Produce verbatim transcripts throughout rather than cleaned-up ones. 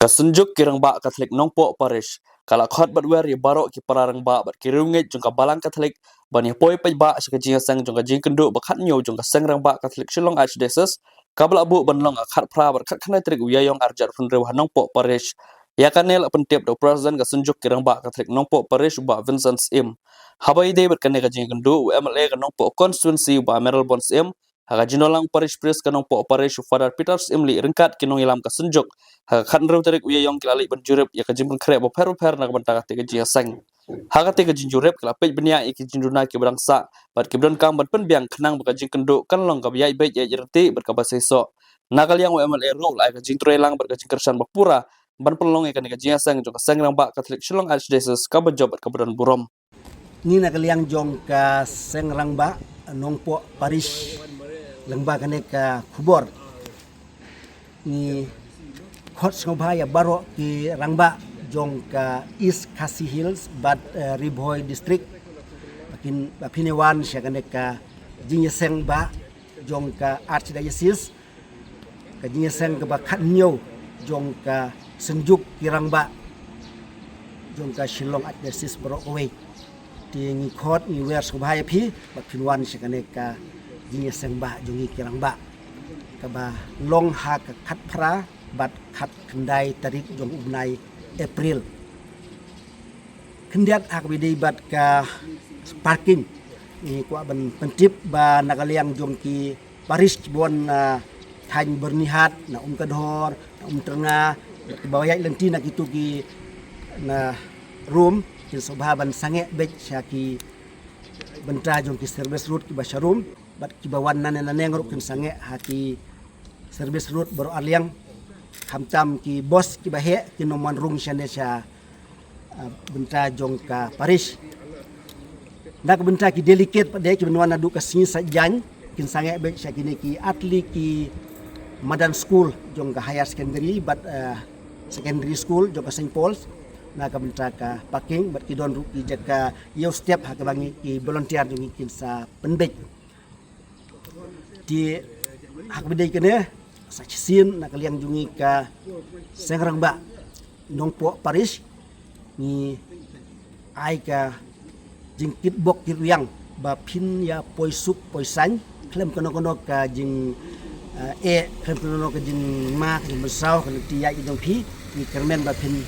Ka Synjuk ki Rangbah Katholik Nongpoh Parish ka la khot bad wer ïa baroh ki para rangbah bad ki riewngeit jong ka Balang Katholik ban ïa poi paidbah sha ka jingïaseng jong ka jingkynduh ba khathynñiew jong ka Seng Rangbah Katholik Shillong Archdiocese, kaba la buh ban long ha khatphra bad khatkhyndai tarik u Ïaïong arhajar arphew hynriew ha Nongpoh Parish. Ïa kane la pyntip da u President ka Synjuk ki Rangbah Katholik Nongpoh Parish, u Bah Vincent Syiem. Haba ïadei bad kane ka jingkynduh, u M L A ka Nongpoh Constituency, u Bah Mayralborn Syiem, ha ka jingdon lang u Parish Priest ka Nongpoh Parish, u Father Peter Syiemlieh, ryngkat ki nongïalam ka Synjuk, ha ka khathynriew tarik u Ïaïong ki la leit ban jurip ïa ka jingpynkhreh bapher bapher na ka bynta kata ka jingïaseng. Ha kata ka jingjurip ki la peit bniah ïa ki jingduna kiba dang sah bad kiba donkam ban pynbiang khnang ba ka jingkynduh kan long kaba ïaid beit ïaid ryntih bad kaba seisoh. Na ka liang u M L A ruh u la ai ka jingtreilang bad ka jingkyrshan bapura ban pynlong ïa kane ka jingïaseng jong ka Seng Rangbah Katholik Shillong Archdiocese kaba jop bad kaba don burom. Ngi na ka liang jong ka Seng Rangbah Nongpoh Parish, lyngba kane ka khubor, ngi khot sngewbha ïa baroh ki rangbah jong ka East Khasi Hills bad, eh, Ri Bhoi District ba kin, ba phin ïa wan sha kane ka jingïaseng bah jong ka Archdiocese, ka jingïaseng kaba khathynñiew jong ka Synjuk ki Rangbah jong ka Shillong Archdiocese baroh kawei. Te ngi khot, ngi wer sngewbha ïa phi ba phin wan sha kane ka jingïaseng bah jong ngi ki rangbah, kaba long ha ka khatphra bad khatkhyndai tarik jong u bnai April. Khyndiat ha kaba ïadei bad ka parking, ngi kwah ban pyntip ba na ka liang jong ki parish kiba wan na thaiñ Byrnihat, na Umkadhor, na Umtyrnga, kiba ïaid lynti na kitu ki, na Rum, kin sngewbha ban sangeh beit sha ki bynta jong ki service road kiba sha Rum, bad kiba wan nane nane ruh kin sangeh ha ki service road baroh arliang, khamtam ki bus kiba heh kin ym wan rung shane sha, ah, bynta jong ka parish. Na ka bynta ki delegate pat de kiba wan naduh ka sngi Saitjaiñ, kin sangeh beit sha kine ki, ar tylli ki madan skul jong ka higher secondary bad, ah, secondary school jong ka Saint Paul's, na ka bynta ka parking bad ki don ruh ki jaka ïew step ha kaba ngi ki volunteer jong ngi kin sa pynbeit. Te ha kaba ïadei kane, sa shisien na ka liang jong ngi ka Seng Rangbah Nongpoh Parish, ngi ai ka jingkitbok kitrwiang ba phin ïa poi suk poi saiñ khlem kano kano ka jing, eh, eh, khlem kano kano ka jingma, ka jingpynsaw, ka lynti ïaid ka jong phi. Ngi kyrmen ba phin,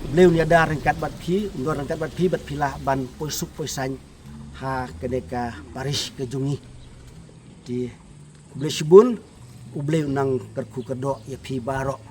U Blei un ïada ryngkat bad phi, un don ryngkat bad phi, bad phi lah ban poi suk poi saiñ ha kane ka parish ka jong ngi. Te khublei shibun, U Blei un nang kyrkhu kyrdoh ïa phi baroh.